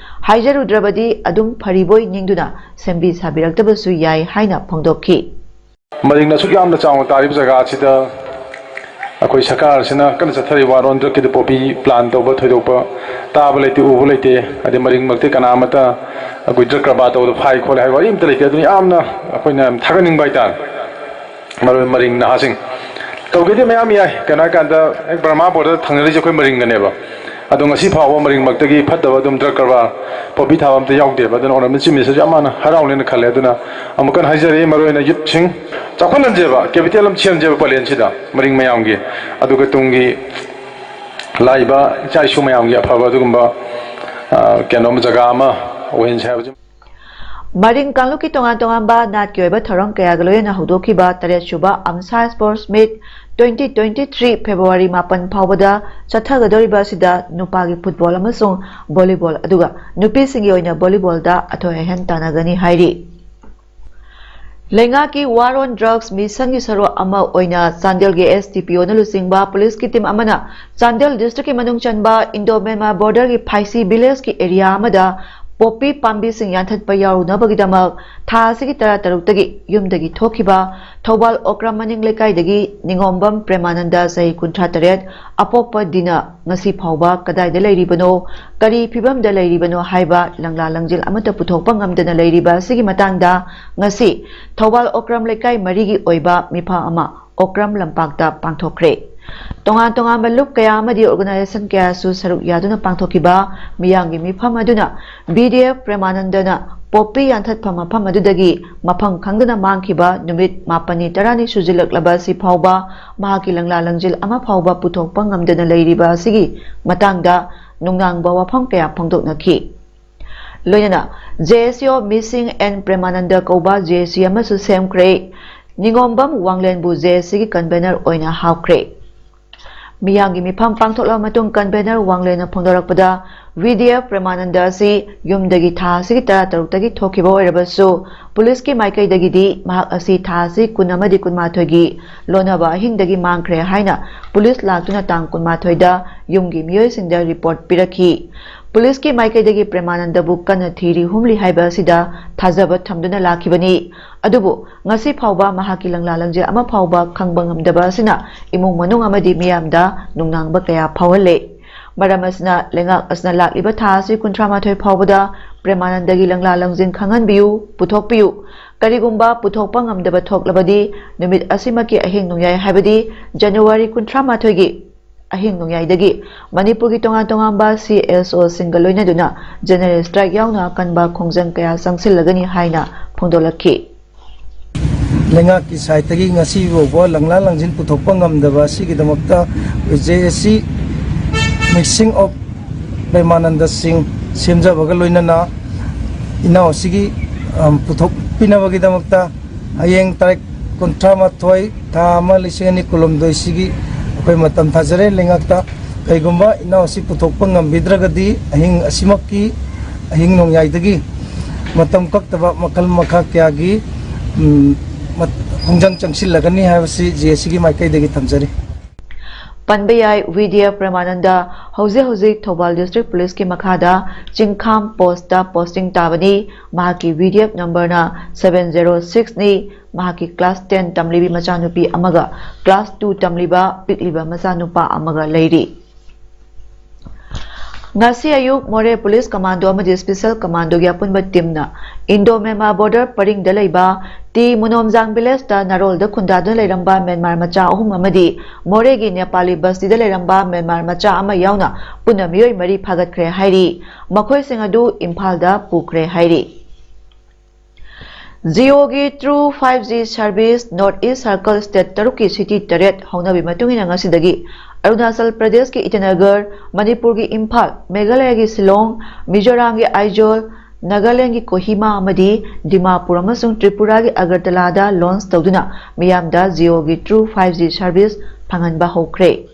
ꯍꯥꯏꯖꯔꯨꯗ꯭ꯔꯕꯗꯤ ꯑꯗꯨꯝ ꯐꯔꯤꯕꯣꯏ ꯅꯤꯡꯗꯨꯅ ꯁꯦꯝꯕꯤ ꯁꯥꯕꯤꯔꯛꯇꯕꯁꯨ ꯌꯥꯏ ꯍꯥꯏꯅ ꯐꯣꯡꯗꯣꯛꯈꯤ꯫ ꯃꯔꯤꯡꯅ ꯑꯁꯨꯛ ꯌꯥꯝꯅ ꯆꯥꯎꯅ ꯇꯥꯔꯤꯕ ꯖꯒꯥ ꯑꯁꯤꯗ ꯑꯩꯈꯣꯏ ꯁꯔꯀꯥꯔꯁꯤꯅ ꯀꯟꯅ ꯆꯠꯊꯔꯤꯕ ꯋꯥꯔꯣꯟꯗ꯭ꯔꯛꯀꯤꯗ ꯄꯣꯄꯤ ꯄ꯭ꯂꯥꯟ ꯇꯧꯕ ꯊꯣꯏꯗꯣꯛꯄ ꯇꯥꯕ ꯂꯩꯇꯦ, ꯎꯕ ꯂꯩꯇꯦ꯫ ꯑꯗꯩ ꯃꯔꯤꯡꯃꯛꯇꯤ ꯀꯅꯥ ꯑꯃꯠꯇ ꯑꯩꯈꯣꯏ ꯗ꯭ꯔꯒ ꯀꯔꯕꯥꯔ ꯇꯧꯕꯗ ꯐꯥꯏ ꯈꯣꯠꯂꯦ ꯍꯥꯏꯕ ꯋꯥꯔꯤ ꯑꯝꯇ ꯂꯩꯇꯦ꯫ ꯑꯗꯨꯅ ꯌꯥꯝꯅ ꯑꯩꯈꯣꯏꯅ ꯌꯥꯝ ꯊꯥꯒꯠꯅꯤꯡꯕ ꯍꯥꯏꯇꯥꯔꯦ꯫ ꯃꯔꯨ ꯑꯣꯏꯅ ꯃꯔꯤꯡ ꯅꯍꯥꯁꯤꯡ ꯇꯧꯒꯦꯗꯤ ꯃꯌꯥꯝ ꯌꯥꯏ꯫ ꯀꯩꯅꯣ ꯍꯥꯏꯀꯥꯟꯗ ꯍꯦꯛ ꯕꯔꯃꯥ ꯕꯣꯔꯗꯔ ꯊꯪꯅꯔꯤꯁꯦ ꯑꯩꯈꯣꯏ ꯃꯔꯤꯡꯒꯅꯦꯕ꯫ ꯑꯗꯣ ꯉꯁꯤ ꯐꯥꯎꯕ ꯃꯔꯤꯡꯃꯛꯇꯒꯤ ꯐꯠꯇꯕ ꯑꯗꯨꯝ ꯗ꯭ꯔꯒ ꯀꯔꯕꯥꯔ, ꯄꯣꯄꯤ ꯊꯥꯕ ꯑꯝꯇ ꯌꯥꯎꯗꯦꯕ꯫ ꯑꯗꯨꯅ ꯑꯣꯅꯔꯦꯕꯜ ꯆꯤꯐ ꯃꯤꯅꯤꯁꯇꯔꯁꯨ ꯌꯥꯝ ꯃꯥꯅ ꯍꯔꯥꯎꯅꯦꯅ ꯈꯜꯂꯦ꯫ ꯑꯗꯨꯅ ꯑꯃꯨꯛꯀ ꯍꯟꯅ ꯍꯥꯏꯖꯔꯤ, ꯃꯔꯨ ꯑꯣꯏꯅ ꯌꯨꯠꯁꯤꯡ ꯆꯥꯎꯈꯠꯍꯟꯁꯦꯕ, ꯀꯦꯄꯤꯇꯦꯜ ꯑꯃ ꯁꯦꯝꯁꯦꯕ ꯄꯂꯦꯟꯁꯤꯗ, ꯃꯔꯤꯡ ꯃꯌꯥꯝꯒꯤ꯫ ꯑꯗꯨꯒ ꯇꯨꯡꯒꯤ ꯂꯥꯛꯏꯕ ꯏꯆꯥ ꯏꯁꯨ ꯃꯌꯥꯝꯒꯤ ꯑꯐꯕ ꯑꯗꯨꯒꯨꯝꯕ, ꯑ, ꯀꯩꯅꯣꯝ ꯖꯒꯥ ꯑꯃ ꯑꯣꯏꯍꯟꯁꯦ ꯍꯥꯏꯕꯁꯤ꯫ ꯃꯔꯤꯡ ꯀꯥꯡꯂꯨꯞꯀꯤ ꯇꯣꯉꯥꯟ ꯇꯣꯉꯥꯟꯕ ꯅꯥꯠꯀꯤ ꯑꯣꯏꯕ ꯊꯧꯔꯝ ꯀꯌꯥꯒ ꯂꯣꯏꯅꯅ ꯍꯧꯗꯣꯛꯈꯤꯕ ꯇꯔꯦꯠ ꯁꯨꯕ ꯑꯝꯁꯥ sports meet twenty twenty three February ꯃꯥꯄꯟ ꯐꯥꯎꯕꯗ ꯆꯠꯊꯒꯗꯧꯔꯤꯕ ꯑꯁꯤꯗ ꯅꯨꯄꯥꯒꯤ ꯐꯨꯠꯕꯣꯜ ꯑꯃꯁꯨꯡ ꯚꯣꯂꯤꯕꯣꯜ, ꯑꯗꯨꯒ ꯅꯨꯄꯤꯁꯤꯡꯒꯤ ꯑꯣꯏꯅ ꯚꯣꯂꯤꯕꯣꯜꯗ ꯑꯊꯣꯏ ꯑꯍꯦꯟ ꯇꯥꯟꯅꯒꯅꯤ ꯍꯥꯏꯔꯤ꯫ ꯂꯩꯉꯥꯛꯀꯤ War on Drugs mission ꯒꯤ ꯁꯔꯨꯛ ꯑꯃ ꯑꯣꯏꯅ ꯆꯥꯟꯗꯦꯜꯒꯤ S D P O ꯅ ꯂꯨꯆꯤꯡꯕ ꯄꯨꯂꯤꯁꯀꯤ ꯇꯤꯝ ꯑꯃꯅ ꯆꯥꯟꯗꯦꯜ ꯗꯤꯁꯇ꯭ꯔꯤꯛꯀꯤ ꯃꯅꯨꯡ ꯆꯟꯕ ꯏꯟꯗꯣ ꯃ꯭ꯌꯥꯟꯃꯥꯔ ꯕꯣꯔꯗꯔꯒꯤ ꯐꯥꯏꯁꯤ ꯚꯤꯂꯦꯖꯀꯤ ꯑꯦꯔꯤꯌꯥ ꯑꯃꯗ ꯄꯣꯄꯤ ꯄꯥꯝꯕꯤꯁꯤꯡ ꯌꯥꯟꯊꯠꯄ ꯌꯥꯎꯔꯨꯅꯕꯒꯤꯗꯃꯛ ꯊꯥ ꯑꯁꯤꯒꯤ ꯇꯔꯥꯇꯔꯨꯛꯇꯒꯤ ꯌꯨꯝꯗꯒꯤ ꯊꯣꯛꯈꯤꯕ ꯊꯧꯕꯥꯜ ꯑꯣꯀ꯭ꯔꯝ ꯃꯅꯤꯡ ꯂꯩꯀꯥꯏꯗꯒꯤ ꯅꯤꯉꯣꯝꯕꯝ ꯄ꯭ꯔꯦꯃꯥꯅꯟꯗ, ꯆꯍꯤ ꯀꯨꯟꯊ꯭ꯔꯥ ꯇꯔꯦꯠ, ꯑꯄꯣꯛꯄ ꯗꯤꯅ ꯉꯁꯤ ꯐꯥꯎꯕ ꯀꯗꯥꯏꯗ ꯂꯩꯔꯤꯕꯅꯣ, ꯀꯔꯤ ꯐꯤꯕꯝꯗ ꯂꯩꯔꯤꯕꯅꯣ ꯍꯥꯏꯕ ꯂꯪꯂꯥ ꯂꯪꯖꯤꯜ ꯑꯃꯠꯇ ꯄꯨꯊꯣꯛꯄ ꯉꯝꯗꯅ ꯂꯩꯔꯤꯕ ꯑꯁꯤꯒꯤ ꯃꯇꯥꯡꯗ ꯉꯁꯤ ꯊꯧꯕꯥꯜ ꯑꯣꯀ꯭ꯔꯝ ꯂꯩꯀꯥꯏ ꯃꯔꯤꯒꯤ ꯑꯣꯏꯕ ꯃꯤꯐꯝ ꯑꯃ ꯑꯣꯀ꯭ꯔꯝ ꯂꯝꯄꯥꯛꯇ ꯄꯥꯡꯊꯣꯛꯈ꯭ꯔꯦ꯫ ꯇꯣꯉꯥꯟ ꯇꯣꯉꯥꯟꯕ ꯂꯨꯞ ꯀꯌꯥ ꯑꯃꯗꯤ organization ꯀꯌꯥꯁꯨ ꯁꯔꯨꯛ ꯌꯥꯗꯨꯅ ꯄꯥꯡꯊꯣꯛꯈꯤꯕ ꯃꯤꯌꯥꯝꯒꯤ ꯃꯤꯐꯝ ꯑꯗꯨꯅ B D F ꯄ꯭ꯔꯦꯃꯥꯅꯟꯗꯅ ꯄꯣꯄꯤ ꯌꯥꯟꯊꯠꯐꯝ ꯃꯐꯝ ꯑꯗꯨꯗꯒꯤ ꯃꯐꯝ ꯈꯪꯗꯅ ꯃꯥꯡꯈꯤꯕ ꯅꯨꯃꯤꯠ ꯃꯥꯄꯟꯅꯤ ꯇꯔꯥꯅꯤ ꯁꯨꯖꯤꯜꯂꯛꯂꯕ ꯑꯁꯤ ꯐꯥꯎꯕ ꯃꯍꯥꯛꯀꯤ ꯂꯪꯂꯥ ꯂꯪꯖꯤꯜ ꯑꯃ ꯐꯥꯎꯕ ꯄꯨꯊꯣꯛꯄ ꯉꯝꯗꯅ ꯂꯩꯔꯤꯕ ꯑꯁꯤꯒꯤ ꯃꯇꯥꯡꯗ ꯅꯨꯡꯅꯥꯡꯕ ꯋꯥꯐꯝ ꯀꯌꯥ ꯐꯣꯡꯗꯣꯛꯅꯈꯤ꯫ ꯂꯣꯏꯅꯅ J A C of Missing and ꯄ꯭ꯔꯦꯃꯥꯅꯟꯗ ꯀꯧꯕ J A C ꯑꯃꯁꯨ ꯁꯦꯝꯈ꯭ꯔꯦ꯫ ꯅꯤꯉꯣꯝꯕꯝ ꯋꯥꯡꯂꯦꯟꯕꯨ J A Cꯒꯤ convener ꯑꯣꯏꯅ ꯍꯥꯞꯈ꯭ꯔꯦ꯫ ꯃꯤꯌꯥꯝꯒꯤ ꯃꯤꯐꯝ ꯄꯥꯡꯊꯣꯛꯂꯕ ꯃꯇꯨꯡ convener ꯋꯥꯡꯂꯦꯟꯅ ꯐꯣꯡꯗꯣꯔꯛꯄꯗ, V D F ꯄ꯭ꯔꯦꯃꯥꯅꯟꯗ ꯑꯁꯤ ꯌꯨꯝꯗꯒꯤ ꯊꯥ ꯑꯁꯤꯒꯤ ꯇꯔꯥꯇꯔꯨꯛꯇꯒꯤ ꯊꯣꯛꯈꯤꯕ ꯑꯣꯏꯔꯕꯁꯨ, ꯄꯨꯂꯤꯁꯀꯤ ꯃꯥꯏꯀꯩꯗꯒꯤꯗꯤ ꯃꯍꯥꯛ ꯑꯁꯤ ꯊꯥ ꯑꯁꯤ ꯀꯨꯟ ꯑꯃꯗꯤ ꯀꯨꯟꯃꯥꯊꯣꯏꯒꯤ ꯂꯣꯟꯅꯕ ꯑꯍꯤꯡꯗꯒꯤ ꯃꯥꯡꯈ꯭ꯔꯦ ꯍꯥꯏꯅ ꯄꯨꯂꯤꯁ ꯂꯥꯛꯇꯨꯅ ꯇꯥꯡ ꯀꯨꯟꯃꯥꯊꯣꯏꯗ ꯌꯨꯝꯒꯤ ꯃꯤꯑꯣꯏꯁꯤꯡꯗ report ꯄꯤꯔꯛꯈꯤ꯫ ꯄꯨꯂꯤꯁꯀꯤ ꯃꯥꯏꯀꯩꯗꯒꯤ ꯄ꯭ꯔꯦꯃꯥꯅꯟꯗꯕꯨ ꯀꯟꯅ ꯊꯤꯔꯤ ꯍꯨꯝꯂꯤ ꯍꯥꯏꯕ ꯑꯁꯤꯗ ꯊꯥꯖꯕ ꯊꯝꯗꯨꯅ ꯂꯥꯛꯈꯤꯕꯅꯤ꯫ ꯑꯗꯨꯕꯨ ꯉꯁꯤ ꯐꯥꯎꯕ ꯃꯍꯥꯛꯀꯤ ꯂꯪꯂꯥ ꯂꯪꯖꯦꯜ ꯑꯃ ꯐꯥꯎꯕ ꯈꯪꯕ ꯉꯝꯗꯕ ꯑꯁꯤꯅ ꯏꯃꯨꯡ ꯃꯅꯨꯡ ꯑꯃꯗꯤ ꯃꯤꯌꯥꯝꯗ ꯅꯨꯡꯅꯥꯡꯕ ꯀꯌꯥ ꯐꯥꯎꯍꯜꯂꯦ꯫ ꯃꯔꯝ ꯑꯁꯤꯅ ꯂꯩꯉꯥꯛ ꯑꯁꯤꯅ ꯂꯥꯛꯂꯤꯕ ꯊꯥ ꯑꯁꯤ ꯀꯨꯟꯊ꯭ꯔꯥ ꯃꯥꯊꯣꯏ ꯐꯥꯎꯕꯗ ꯄ꯭ꯔꯦꯃꯥꯅꯟꯗꯒꯤ ꯂꯪꯂꯥ ꯂꯪꯖꯤꯟ ꯈꯪꯍꯟꯕꯤꯌꯨ, ꯄꯨꯊꯣꯛꯄꯤꯌꯨ꯫ ꯀꯔꯤꯒꯨꯝꯕ ꯄꯨꯊꯣꯛꯄ ꯉꯝꯗꯕ ꯊꯣꯛꯂꯕꯗꯤ ꯅꯨꯃꯤꯠ ꯑꯁꯤꯃꯛꯀꯤ ꯑꯍꯤꯡ ꯅꯣꯡꯌꯥꯏ ꯍꯥꯏꯕꯗꯤ January ꯀꯨꯟꯊ꯭ꯔꯥ ꯃꯥꯊꯣꯏꯒꯤ ꯑꯍꯤꯡ ꯅꯣꯡꯌꯥꯏꯗꯒꯤ ꯃꯅꯤꯄꯨꯔꯒꯤ ꯇꯣꯉꯥꯟ ꯇꯣꯉꯥꯟꯕ C S Oꯁꯤꯡꯒ ꯂꯣꯏꯅꯗꯨꯅ general strike ꯌꯥꯎꯅ ꯑꯀꯟꯕ ꯈꯣꯡꯖꯪ ꯀꯌꯥ ꯆꯪꯁꯤꯜꯂꯒꯅꯤ ꯍꯥꯏꯅ ꯐꯣꯡꯗꯣꯛꯂꯛꯈꯤ꯫ ꯂꯩꯉꯥꯛꯀꯤ ꯁꯥꯏꯠꯇꯒꯤ ꯉꯁꯤ ꯐꯥꯎꯕ ꯂꯪꯂꯥ ꯂꯪꯖꯤꯟ ꯄꯨꯊꯣꯛꯄ ꯉꯝꯗꯕ ꯑꯁꯤꯒꯤꯗꯃꯛꯇ J A C Missing of ꯄ꯭ꯔꯦꯃꯥꯅꯟꯗ ꯁꯤꯡ ꯁꯦꯝꯖꯕꯒ ꯂꯣꯏꯅꯅ ꯏꯅꯥꯎ ꯑꯁꯤꯒꯤ ꯄꯨꯊꯣꯛꯄꯤꯅꯕꯒꯤꯗꯃꯛꯇ ꯍꯌꯦꯡ ꯇꯥꯔꯤꯛ ꯀꯨꯟꯊ꯭ꯔꯥ ꯃꯥꯊꯣꯏ, ꯊꯥ ꯑꯃ, ꯂꯤꯁꯤꯡ ꯑꯅꯤ ꯀꯨꯟꯍꯨꯝꯗꯣꯏꯁꯤꯒꯤ ꯑꯩꯈꯣꯏ ꯃꯇꯝ ꯊꯥꯖꯔꯦ꯫ ꯂꯩꯉꯥꯛꯇ ꯀꯩꯒꯨꯝꯕ ꯏꯅꯥꯎ ꯑꯁꯤ ꯄꯨꯊꯣꯛꯄ ꯉꯝꯕꯤꯗ꯭ꯔꯒꯗꯤ ꯑꯍꯤꯡ ꯑꯁꯤꯃꯛꯀꯤ ꯑꯍꯤꯡ ꯅꯣꯡꯌꯥꯏꯗꯒꯤ ꯃꯇꯝ ꯀꯛꯇꯕ ꯃꯈꯜ ꯃꯈꯥ ꯀꯌꯥꯒꯤ ꯎꯝ, ꯃꯠ- ꯈꯣꯡꯖꯪ ꯆꯪꯁꯤꯜꯂꯒꯅꯤ ꯍꯥꯏꯕꯁꯤ J A Cꯒꯤ ꯃꯥꯏꯀꯩꯗꯒꯤ ꯊꯝꯖꯔꯤ꯫ ꯄꯟꯕ ꯌꯥꯏ, V D F ꯄ꯭ꯔꯦꯃꯥꯅꯟꯗ ꯍꯧꯖꯤꯛ ꯍꯧꯖꯤꯛ ꯊꯧꯕꯥꯜ district policeꯀꯤ ꯃꯈꯥꯗ ꯆꯤꯡꯈꯥꯝ postꯇ posting ꯇꯥꯕꯅꯤ꯫ ꯃꯍꯥꯛꯀꯤ V D F numberꯅ seven zero sixꯅꯤ꯫ ꯃꯍꯥꯛꯀꯤ class ten ꯇꯝꯂꯤꯕꯤ ꯃꯆꯥꯅꯨꯄꯤ ꯑꯃꯒ class two ꯇꯝꯂꯤꯕ ꯄꯤꯛꯂꯤꯕ ꯃꯆꯥꯅꯨꯄꯥ ꯑꯃꯒ ꯂꯩꯔꯤ꯫ ꯉꯁꯤ ꯑꯌꯨꯛ ꯃꯣꯔꯦ ꯄꯨꯂꯤꯁ ꯀꯃꯥꯟꯗꯣ ꯑꯃꯗꯤ ꯁ꯭ꯄꯦꯁꯦꯜ ꯀꯃꯥꯟꯗꯣꯒꯤ ꯑꯄꯨꯟꯕ ꯇꯤꯝꯅ ꯏꯟꯗꯣ ꯃ꯭ꯌꯥꯟꯃꯥꯔ ꯕꯣꯔꯗꯔ ꯄꯔꯤꯡꯗ ꯂꯩꯕ ꯇꯤ ꯃꯨꯅꯣꯝꯖꯥꯡ ꯚꯤꯂꯦꯖꯇ ꯅꯥꯔꯣꯜꯗ ꯈꯨꯟꯗꯥꯗꯨꯅ ꯂꯩꯔꯝꯕ ꯃ꯭ꯌꯥꯟꯃꯥꯔ ꯃꯆꯥ ꯑꯍꯨꯝ ꯑꯃꯗꯤ ꯃꯣꯔꯦꯒꯤ ꯅꯦꯄꯥꯂꯤ ꯕꯁꯇꯤꯗ ꯂꯩꯔꯝꯕ ꯃ꯭ꯌꯥꯟꯃꯥꯔ ꯃꯆꯥ ꯑꯃ ꯌꯥꯎꯅ ꯄꯨꯟꯅ ꯃꯤꯑꯣꯏ ꯃꯔꯤ ꯐꯥꯒꯠꯈ꯭ꯔꯦ ꯍꯥꯏꯔꯤ꯫ ꯃꯈꯣꯏꯁꯤꯡ ꯑꯗꯨ ꯏꯝꯐꯥꯜꯗ ꯄꯨꯈ꯭ꯔꯦ ꯍꯥꯏꯔꯤ꯫ ꯖꯤꯑꯣꯒꯤ True five G service North East Circle state ꯇꯔꯨꯛꯀꯤ city ꯇꯔꯦꯠ ꯍꯧꯅꯕꯤ ꯃꯇꯨꯡ ꯏꯟꯅ ꯉꯁꯤꯗꯒꯤ ꯑꯔꯨꯅꯥꯆꯜ ꯄ꯭ꯔꯗꯦꯁꯀꯤ ꯏꯇꯥꯅꯒꯔ, ꯃꯅꯤꯄꯨꯔꯒꯤ ꯏꯝꯐꯥꯜ, ꯃꯦꯘꯥꯂꯌꯥꯒꯤ ꯁꯤꯂꯣꯡ, ꯃꯤꯖꯣꯔꯥꯝꯒꯤ ꯑꯥꯏꯖꯣꯜ, ꯅꯥꯒꯥꯂꯦꯟꯗꯒꯤ ꯀꯣꯍꯤꯃꯥ ꯑꯃꯗꯤ ꯗꯤꯃꯥꯄꯨꯔ ꯑꯃꯁꯨꯡ ꯇ꯭ꯔꯤꯄꯨꯔꯥꯒꯤ ꯑꯒꯔꯇꯂꯥꯗ launch ꯇꯧꯗꯨꯅ ꯃꯤꯌꯥꯝꯗ ꯖꯤꯑꯣꯒꯤ True five G service ꯐꯪꯍꯟꯕ ꯍꯧꯈ꯭ꯔꯦ꯫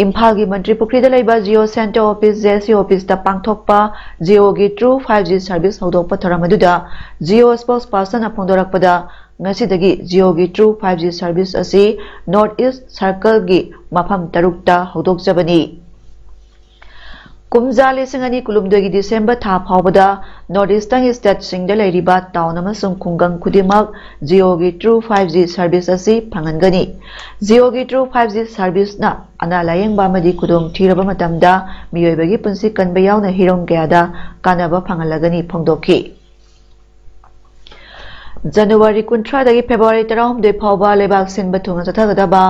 ꯏꯝꯐꯥꯜꯒꯤ ꯃꯟꯇ꯭ꯔꯤ ꯄꯨꯈ꯭ꯔꯤꯗ ꯂꯩꯕ Jio center office, J S C officeꯇ ꯄꯥꯡꯊꯣꯛꯄ ꯖꯤꯑꯣꯒꯤ True five G service ꯍꯧꯗꯣꯛꯄ ꯊꯧꯔꯝ ꯑꯗꯨꯗ ꯖꯤꯑꯣ spokespersonꯅ ꯐꯣꯡꯗꯣꯔꯛꯄꯗ, ꯉꯁꯤꯗꯒꯤ ꯖꯤꯑꯣꯒꯤ True five G service ꯑꯁꯤ North East Circleꯒꯤ ꯃꯐꯝ ꯇꯔꯨꯛꯇ ꯍꯧꯗꯣꯛꯆꯕꯅꯤ꯫ ꯀꯨꯝꯖꯥ ꯂꯤꯁꯤꯡ ꯑꯅꯤ ꯀꯨꯟꯍꯨꯝꯗꯣꯏꯒꯤ ꯗꯤꯁꯦꯝꯕꯔ ꯊꯥ ꯐꯥꯎꯕꯗ North Eastern stateꯁꯤꯡꯗ ꯂꯩꯔꯤꯕ town ꯑꯃꯁꯨꯡ ꯈꯨꯡꯒꯪ ꯈꯨꯗꯤꯡꯃꯛ ꯖꯤꯑꯣꯒꯤ True five G service ꯑꯁꯤ ꯐꯪꯍꯟꯒꯅꯤ꯫ ꯖꯤꯑꯣꯒꯤ True five G serviceꯅ ꯑꯅꯥ ꯂꯥꯌꯦꯡꯕ ꯑꯃꯗꯤ ꯈꯨꯗꯣꯡ ꯊꯤꯔꯕ ꯃꯇꯝꯗ ꯃꯤꯑꯣꯏꯕꯒꯤ ꯄꯨꯟꯁꯤ ꯀꯟꯕ ꯌꯥꯎꯅ ꯍꯤꯔꯝ ꯀꯌꯥꯗ ꯀꯥꯟꯅꯕ ꯐꯪꯍꯜꯂꯒꯅꯤ ꯐꯣꯡꯗꯣꯛꯈꯤ꯫ ꯖꯅꯋꯥꯔꯤ ꯀꯨꯟꯊ꯭ꯔꯥꯗꯒꯤ ꯐꯦꯕ꯭ꯔꯨꯋꯥꯔꯤ ꯇꯔꯥꯍꯨꯝꯗꯣꯏ ꯐꯥꯎꯕ ꯂꯩꯕꯥꯛ ꯁꯤꯟꯕ ꯊꯨꯡꯅ ꯆꯠꯊꯒꯗꯕ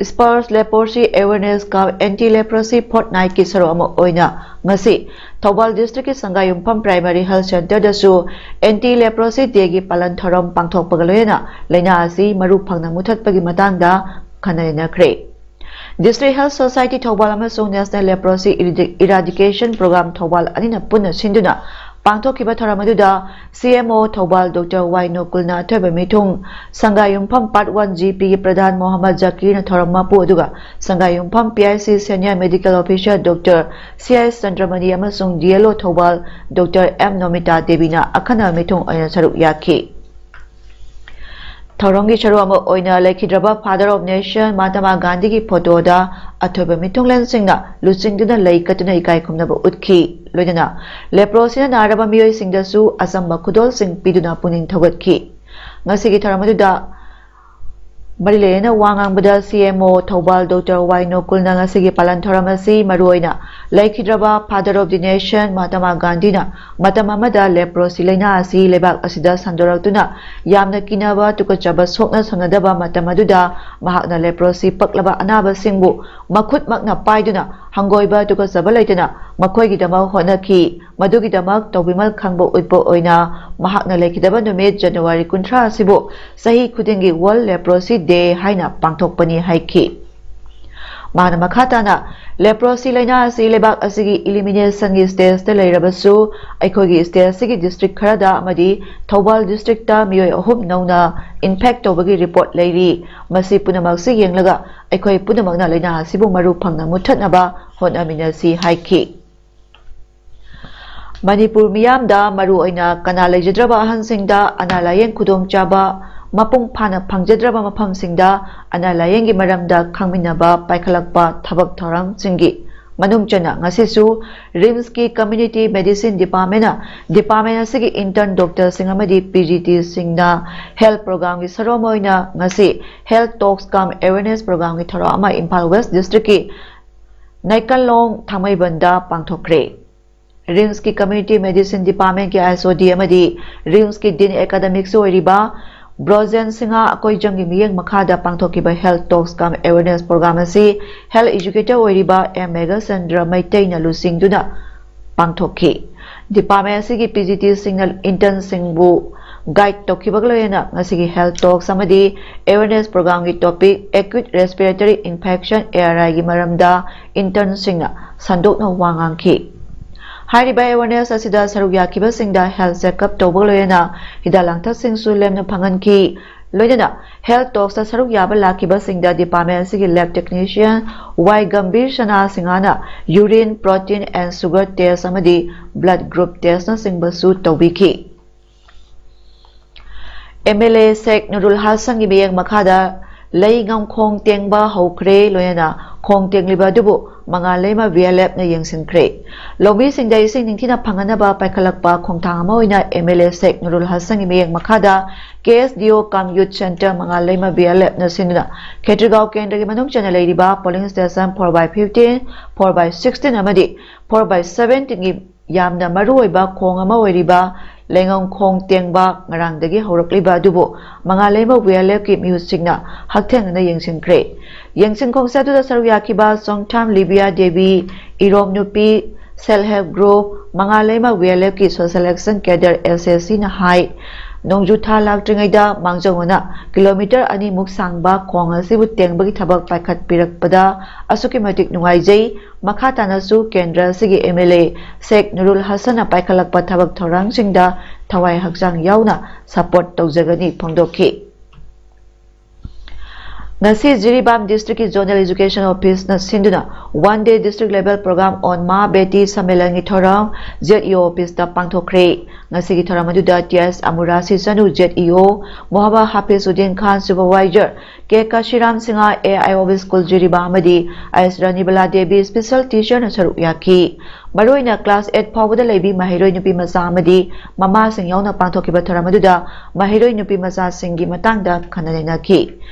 Sparsh Leprosy Awareness Cup Anti Leprosy Fortnightꯀꯤ ꯁꯔꯨꯛ ꯑꯃ ꯑꯣꯏꯅ ꯉꯁꯤ Thoubal districtꯀꯤ ꯁꯪꯒꯥꯌꯨꯝꯐꯝ Primary Health Centreꯗꯁꯨ Anti Leprosy Dayꯒꯤ ꯄꯥꯂꯟ ꯊꯧꯔꯝ ꯄꯥꯡꯊꯣꯛꯄꯒ ꯂꯣꯏꯅꯅ ꯂꯥꯏꯅꯥ ꯑꯁꯤ ꯃꯔꯨ ꯐꯪꯅ ꯃꯨꯊꯠꯄꯒꯤ ꯃꯇꯥꯡꯗ ꯈꯟꯅ ꯅꯩꯅꯈ꯭ꯔꯦ꯫ District Health Society ꯊꯧꯕꯥꯜ ꯑꯃꯁꯨꯡ National Leprosy Eradi-, Eradication Program Thoubal ꯑꯅꯤꯅ ꯄꯨꯟꯅ ꯁꯤꯟꯗꯨꯅ ꯄꯥꯡꯊꯣꯛꯈꯤꯕ ꯊꯧꯔꯝ ꯑꯗꯨꯗ ꯁꯤ M O Thoubal doctor Y ꯅꯣꯀꯨꯜꯅ ꯑꯊꯣꯏꯕ ꯃꯤꯊꯨꯡ, ꯁꯪꯒꯥꯌꯨꯝꯐꯝ Part One G Pꯒꯤ ꯄ꯭ꯔꯙꯥꯟ ꯃꯣꯍꯝꯃꯗ ꯖꯀꯤꯔꯅ ꯊꯧꯔꯝ ꯃꯄꯨ, ꯑꯗꯨꯒ Sangaiyumpham P I C Senior Medical Officer doctor C I Chandramani ꯑꯃꯁꯨꯡ D L O Thoubal doctor M Nomita ꯗꯦꯕꯤꯅ ꯑꯈꯟꯅꯕ ꯃꯤꯊꯨꯡ ꯑꯣꯏꯅ ꯁꯔꯨꯛ ꯌꯥꯈꯤ꯫ ꯊꯧꯔꯝꯒꯤ ꯁꯔꯨꯛ ꯑꯃ ꯑꯣꯏꯅ ꯂꯩꯈꯤꯗ꯭ꯔꯕ Father of Nation ꯃꯍꯥꯇꯃꯥ ꯒꯥꯟꯙꯤꯒꯤ ꯐꯣꯇꯣꯗ ꯑꯊꯣꯏꯕ ꯃꯤꯊꯨꯡꯂꯦꯟꯁꯤꯡꯅ ꯂꯨꯆꯤꯡꯗꯨꯅ ꯂꯩ ꯀꯠꯇꯨꯅ ꯏꯀꯥꯏ ꯈꯨꯝꯅꯕ ꯎꯠꯈꯤ꯫ ꯂꯣꯏꯅꯅ ꯂꯦꯄ꯭ꯔꯣꯁꯤꯅ ꯅꯥꯔꯕ ꯃꯤꯑꯣꯏꯁꯤꯡꯗꯁꯨ ꯑꯆꯝꯕ ꯈꯨꯗꯣꯜꯁꯤꯡ ꯄꯤꯗꯨꯅ ꯄꯨꯛꯅꯤꯡ ꯊꯧꯒꯠꯈꯤ꯫ ꯉꯁꯤꯒꯤ ꯊꯧꯔꯝ ꯑꯗꯨꯗ ꯃꯔꯤ ꯂꯩꯅꯅ ꯋꯥ ꯉꯥꯡꯕꯗ C M O Thoubal doctor Y ꯅꯣꯀꯨꯜꯅ ꯉꯁꯤꯒꯤ ꯄꯥꯂꯟ ꯊꯧꯔꯝ ꯑꯁꯤ ꯃꯔꯨꯑꯣꯏꯅ ꯂꯩꯈꯤꯗ꯭ꯔꯕ Father of the Nation ꯃꯍꯥꯇꯃꯥ ꯒꯥꯟꯙꯤꯅ ꯃꯇꯝ ꯑꯃꯗ leprosy ꯂꯥꯏꯅꯥ ꯑꯁꯤ ꯂꯩꯕꯥꯛ ꯑꯁꯤꯗ ꯁꯟꯗꯣꯔꯛꯇꯨꯅ ꯌꯥꯝꯅ ꯀꯤꯅꯕ ꯇꯨꯀꯠꯆꯕ ꯁꯣꯛꯅ ꯁꯝꯅꯗꯕ ꯃꯇꯝ ꯑꯗꯨꯗ ꯃꯍꯥꯛꯅ leprosy ꯄꯛꯂꯕ ꯑꯅꯥꯕꯁꯤꯡꯕꯨ ꯃꯈꯨꯠꯃꯛꯅ ꯄꯥꯏꯗꯨꯅ ꯍꯪꯒꯣꯏꯕ ꯇꯨꯀꯠꯆꯕ ꯂꯩꯇꯅ ꯃꯈꯣꯏꯒꯤꯗꯃꯛ ꯍꯣꯠꯅꯈꯤ꯫ ꯃꯗꯨꯒꯤꯗꯃꯛ ꯇꯧꯕꯤꯃꯜ ꯈꯪꯕ ꯎꯠꯄ ꯑꯣꯏꯅ ꯃꯍꯥꯛꯅ ꯂꯩꯈꯤꯗꯕ ꯅꯨꯃꯤꯠ January ꯀꯨꯟꯊ꯭ꯔꯥ ꯑꯁꯤꯕꯨ ꯆꯍꯤ ꯈꯨꯗꯤꯡꯒꯤ World Leprosy Day ꯍꯥꯏꯅ ꯄꯥꯡꯊꯣꯛꯄꯅꯤ ꯍꯥꯏꯈꯤ꯫ ꯃꯥꯅ ꯃꯈꯥ ꯇꯥꯅ, leprosy ꯂꯥꯏꯅꯥ ꯑꯁꯤ ꯂꯩꯕꯥꯛ ꯑꯁꯤꯒꯤ elimination ꯒꯤ stage ꯇ ꯂꯩꯔꯕꯁꯨ, ꯑꯩꯈꯣꯏꯒꯤ state ꯑꯁꯤꯒꯤ district ꯈꯔꯗ ꯑꯃꯗꯤ ꯊꯧꯕꯥꯜ district ꯇ ꯃꯤꯑꯣꯏ ꯑꯍꯨꯝ ꯅꯧꯅ infect ꯇꯧꯕꯒꯤ report ꯂꯩꯔꯤ꯫ ꯃꯁꯤ ꯄꯨꯝꯅꯃꯛꯁꯤ ꯌꯦꯡꯂꯒ ꯑꯩꯈꯣꯏ ꯄꯨꯝꯅꯃꯛꯅ ꯂꯥꯏꯅꯥ ꯑꯁꯤꯕꯨ ꯃꯔꯨ ꯐꯪꯅ ꯃꯨꯠꯊꯠꯅꯕ ꯍꯣꯠꯅꯃꯤꯟꯅꯁꯤ ꯍꯥꯏꯈꯤ꯫ ꯃꯅꯤꯄꯨꯔ ꯃꯤꯌꯥꯝꯗ, ꯃꯔꯨꯑꯣꯏꯅ ꯀꯅꯥ ꯂꯩꯖꯗ꯭ꯔꯕ ꯑꯍꯟꯁꯤꯡꯗ ꯑꯅꯥ ꯂꯥꯌꯦꯡ ꯈꯨꯗꯣꯡꯆꯥꯕ ꯃꯄꯨꯡ ꯐꯥꯅ ꯐꯪꯖꯗ꯭ꯔꯕ ꯃꯐꯝꯁꯤꯡꯗ ꯑꯅꯥ ꯂꯥꯌꯦꯡꯒꯤ ꯃꯔꯝꯗ ꯈꯪꯃꯤꯟꯅꯕ ꯄꯥꯏꯈꯠꯂꯛꯄ ꯊꯕꯛ ꯊꯧꯔꯝꯁꯤꯡꯒꯤ ꯃꯅꯨꯡ ꯆꯟꯅ ꯉꯁꯤꯁꯨ RIMS ꯀꯤ Community Medicine Department ꯅ department ꯑꯁꯤꯒꯤ intern doctor ꯁꯤꯡ ꯑꯃꯗꯤ P G T ꯁꯤꯡꯅ health program ꯒꯤ ꯁꯔꯨꯛ ꯑꯃ ꯑꯣꯏꯅ ꯉꯁꯤ health talks cum awareness program ꯒꯤ ꯊꯧꯔꯝ ꯑꯃ ꯏꯝꯐꯥꯜ West district ꯀꯤ ꯅꯥꯏꯀꯜꯂꯣꯡ ꯊꯥꯡꯃꯩꯕꯟꯗ ꯄꯥꯡꯊꯣꯛꯈ꯭ꯔꯦ꯫ RIMS ꯀꯤ Community Medicine Department ꯀꯤ S O D ꯑꯃꯗꯤ RIMS ꯀꯤ Dean Academic ꯁꯨ ꯑꯣꯏꯔꯤꯕ ꯕ꯭ꯔꯣꯖꯦꯟ ꯁꯤꯡꯍ ꯑꯀꯣꯏꯖꯝꯒꯤ ꯃꯤꯠꯌꯦꯡ ꯃꯈꯥꯗ ꯄꯥꯡꯊꯣꯛꯈꯤꯕ health talks cum awareness program ꯑꯁꯤ health educator ꯑꯣꯏꯔꯤꯕ M ꯃꯦꯘꯆꯟꯗ꯭ꯔ ꯃꯩꯇꯩꯅ ꯂꯨꯆꯤꯡꯗꯨꯅ ꯄꯥꯡꯊꯣꯛꯈꯤ꯫ Department ꯑꯁꯤꯒꯤ P G T ꯁꯤꯡꯅ intern ꯁꯤꯡꯕꯨ guide ꯇꯧꯈꯤꯕꯒ ꯂꯣꯏꯅꯅ ꯉꯁꯤꯒꯤ health talks ꯑꯃꯗꯤ awareness program ꯒꯤ topic Acute Respiratory Infection, A R I ꯒꯤ ꯃꯔꯝꯗ intern ꯁꯤꯡꯅ ꯁꯟꯗꯣꯛꯅ ꯋꯥ ꯉꯥꯡꯈꯤ꯫ ꯍꯥꯏꯔꯤꯕ awareness ꯑꯁꯤꯗ ꯁꯔꯨꯛ ꯌꯥꯈꯤꯕꯁꯤꯡꯗ health checkup ꯇꯧꯕꯒ ꯂꯣꯏꯅꯅ ꯍꯤꯗꯥꯛ ꯂꯥꯡꯊꯛꯁꯤꯡꯁꯨ ꯂꯦꯝꯅ ꯐꯪꯍꯟꯈꯤ꯫ ꯂꯣꯏꯅꯅ health talks ꯇ ꯁꯔꯨꯛ ꯌꯥꯕ ꯂꯥꯛꯈꯤꯕꯁꯤꯡꯗ department ꯑꯁꯤꯒꯤ lab technician Y ꯒꯝꯚꯤꯔ ꯁꯅꯥ ꯁꯤꯡꯍꯅ urine, protein and sugar test ꯑꯃꯗꯤ blood group test ꯅꯆꯤꯡꯕꯁꯨ ꯇꯧꯕꯤꯈꯤ꯫ M L A ꯁꯦꯈ ꯅꯨꯔꯨꯜ ꯍꯥꯁꯟꯒꯤ ꯃꯤꯠꯌꯦꯡ ꯃꯈꯥꯗ ꯂꯩ ꯉꯝꯈꯣꯡ ꯇꯦꯡꯕ ꯍꯧꯈ꯭ꯔꯦ, ꯂꯣꯏꯅꯅ ꯈꯣꯡ ꯇꯦꯡꯂꯤꯕ ꯑꯗꯨꯕꯨ ꯃꯉꯥꯜ ꯂꯩꯃ V L F ꯅ ꯌꯦꯡꯁꯤꯟꯈ꯭ꯔꯦ꯫ ꯂꯧꯃꯤꯁꯤꯡꯗ ꯏꯁꯤꯡ ꯅꯤꯡꯊꯤꯅ ꯐꯪꯍꯟꯅꯕ ꯄꯥꯏꯈꯠꯂꯛꯄ ꯈꯣꯡꯊꯥꯡ ꯑꯃ ꯑꯣꯏꯅ M L A ꯁꯦꯛ ꯅꯨꯔꯨꯜ ꯍꯁꯟꯒꯤ ꯃꯤꯠꯌꯦꯡ ꯃꯈꯥꯗ K S D O cum Youth Centre ꯃꯉꯥꯜ ꯂꯩꯃ V L F ꯅ ꯁꯤꯟꯗꯨꯅ ꯈꯦꯇ꯭ꯔꯤꯒꯥꯎ ꯀꯦꯟꯗ꯭ꯔꯒꯤ ꯃꯅꯨꯡ ꯆꯟꯅ ꯂꯩꯔꯤꯕ polling station four by fifteen, four by sixteen ꯑꯃꯗꯤ four by seventeen ꯒꯤ ꯌꯥꯝꯅ ꯃꯔꯨꯑꯣꯏꯕ ꯈꯣꯡ ꯑꯃ ꯑꯣꯏꯔꯤꯕ ꯂꯩꯉꯝ ꯈꯣꯡ ꯇꯦꯡꯕ ꯉꯔꯥꯡꯗꯒꯤ ꯍꯧꯔꯛꯂꯤꯕ ꯑꯗꯨꯕꯨ ꯃꯉꯥꯜ ꯂꯩꯃ V L F ꯀꯤ ꯃꯤꯍꯨꯠꯁꯤꯡꯅ ꯍꯛꯊꯦꯡꯅꯅ ꯌꯦꯡꯁꯤꯟꯈ꯭ꯔꯦ꯫ ꯌꯦꯡꯁꯤꯟ ꯈꯣꯡꯆꯠ ꯑꯗꯨꯗ ꯁꯔꯨꯛ ꯌꯥꯈꯤꯕ ꯆꯣꯡꯊꯥꯝ ꯂꯤꯕꯤꯌꯥ ꯗꯦꯕꯤ, ꯏꯔꯣꯝ ꯅꯨꯄꯤ Self Help Group, ꯃꯉꯥꯜ ꯂꯩꯃ V L F ꯀꯤ Social Action Cadre S A C ꯅ ꯍꯥꯏ, ꯅꯣꯡꯖꯨ ꯊꯥ ꯂꯥꯛꯇ꯭ꯔꯤꯉꯩꯗ ꯃꯥꯡꯖꯧꯅꯅ ꯀꯤꯂꯣꯃꯤꯇꯔ ꯑꯅꯤꯃꯨꯛ ꯁꯥꯡꯕ ꯈꯣꯡ ꯑꯁꯤꯕꯨ ꯇꯦꯡꯕꯒꯤ ꯊꯕꯛ ꯄꯥꯏꯈꯠꯄꯤꯔꯛꯄꯗ ꯑꯁꯨꯛꯀꯤ ꯃꯇꯤꯛ ꯅꯨꯡꯉꯥꯏꯖꯩ꯫ ꯃꯈꯥ ꯇꯥꯅꯁꯨ ꯀꯦꯟꯗ꯭ꯔ ꯑꯁꯤꯒꯤ M L A ꯁꯦꯛ ꯅꯨꯔꯨꯜ ꯍꯁꯟꯅ ꯄꯥꯏꯈꯠꯂꯛꯄ ꯊꯕꯛ ꯊꯧꯔꯥꯡꯁꯤꯡꯗ ꯊꯋꯥꯏ ꯍꯛꯆꯥꯡ ꯌꯥꯎꯅ support ꯇꯧꯖꯒꯅꯤ ꯐꯣꯡꯗꯣꯛꯈꯤ꯫ ꯉꯁꯤ ꯖꯤꯔꯤꯕꯥꯝ District ꯀꯤ Zonal Education Office ꯅ ꯁꯤꯟꯗꯨꯅ One Day District Level Program on ꯃꯥ ꯕꯦꯇꯤ ꯁꯝꯃꯦꯂꯟꯒꯤ ꯊꯧꯔꯝ Z E O Office ꯇ ꯄꯥꯡꯊꯣꯛꯈ꯭ꯔꯦ꯫ ꯉꯁꯤꯒꯤ ꯊꯧꯔꯝ ꯑꯗꯨꯗ T S ꯑꯃꯨꯔꯥꯁꯤ Chanu, Z E O, ꯃꯣꯍꯥꯕ ꯍꯥꯐꯤꯖ Uddin Khan, Supervisor, K ꯀꯥꯁꯤꯔꯥꯝ Singh, A I of School Jiribam ꯑꯃꯗꯤ S ꯔꯥꯅꯤꯕꯂꯥ ꯗꯦꯕꯤ, Special Teacher ꯅ ꯁꯔꯨꯛ ꯌꯥꯈꯤ꯫ ꯃꯔꯨꯑꯣꯏꯅ class eight ꯐꯥꯎꯕꯗ ꯂꯩꯕꯤ ꯃꯍꯩꯔꯣꯏ ꯅꯨꯄꯤ ꯃꯆꯥ ꯑꯃꯗꯤ ꯃꯃꯥꯁꯤꯡ ꯌꯥꯎꯅ ꯄꯥꯡꯊꯣꯛꯈꯤꯕ ꯊꯧꯔꯝ ꯑꯗꯨꯗ ꯃꯍꯩꯔꯣꯏ ꯅꯨꯄꯤ ꯃꯆꯥꯁꯤꯡꯒꯤ ꯃꯇꯥꯡꯗ ꯈꯟꯅ ꯅꯩꯅꯈꯤ꯫